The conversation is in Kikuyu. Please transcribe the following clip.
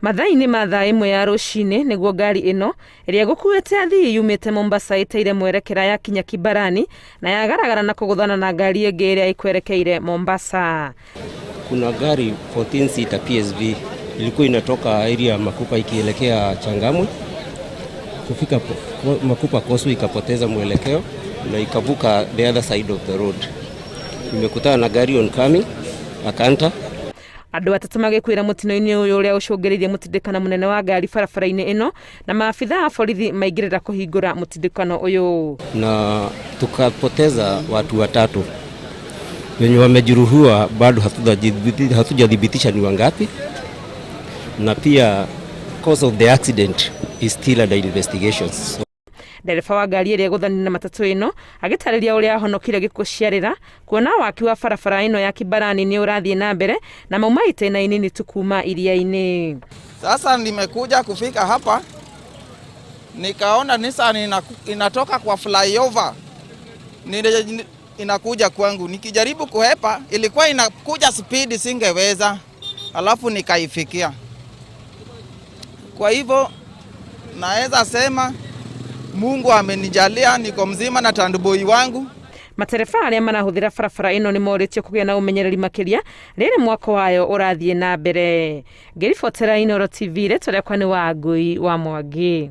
Mathaa-inĩ ma thaa ĩmwe ya rũcinĩ nĩguo ngari ĩno ĩrĩa ĩgũkuĩte athii yumĩte Mombasa ĩteire mwerekera yakinya Kibarani na yagaragara na kũgũthana na ngari ĩngĩ ĩrĩa ĩkwerekeire Mombasa. Kuna gari 14 seater PSV ilikuwa inatoka area ya Makupa ikielekea Changamwe. Kufika Makupa Causeway ikapoteza mwelekeo na ikavuka the other side of the road. Imekutana na gari oncoming a Canter. Andũ atatũ magĩkuĩra mũtino-inĩ ũyũ ũrĩa ũcũngĩrĩirie mũtindĩkano mũnene wa ngari barabara-inĩ ĩno na maabitha a borithi maingĩrĩra kũhingũra mũtindĩkano ũyũ. Na tukapoteza watu watatu wenye wamejeruhiwa, bado hatujathibitisha ni wangapi, na pia cause of the accident is still under investigations. Ndereba wa ngari ĩrĩa ĩgũthanire na matatũ ĩno agĩtarĩria ũrĩa ahonokire gĩkuũ ciarĩra kuona waki wa barabara ĩno ya Kibarani nĩ ũrathiĩ na mbere na mauma itĩna inini tu kuma iria-inĩ. Sasa nimekuja kufika hapa nikaona Nissan inatoka kwa flyover inakuja kwangu, nikijaribu kuhepa ilikuwa inakuja speed singeweza, alafu nikaifikia. Kwa hivyo naweza sema Mungu amenijalia niko mzima na tandiboi wangu. Matereba arĩa marahũthĩra barabara ĩno nĩ morĩtio kũgĩa na ũmenyereri makĩria rĩrĩ mwako wayo ũrathiĩ na mbere. Ngĩribotera Inooro TV, rĩtwa rĩakwa nĩ Wangui wa Mwangi.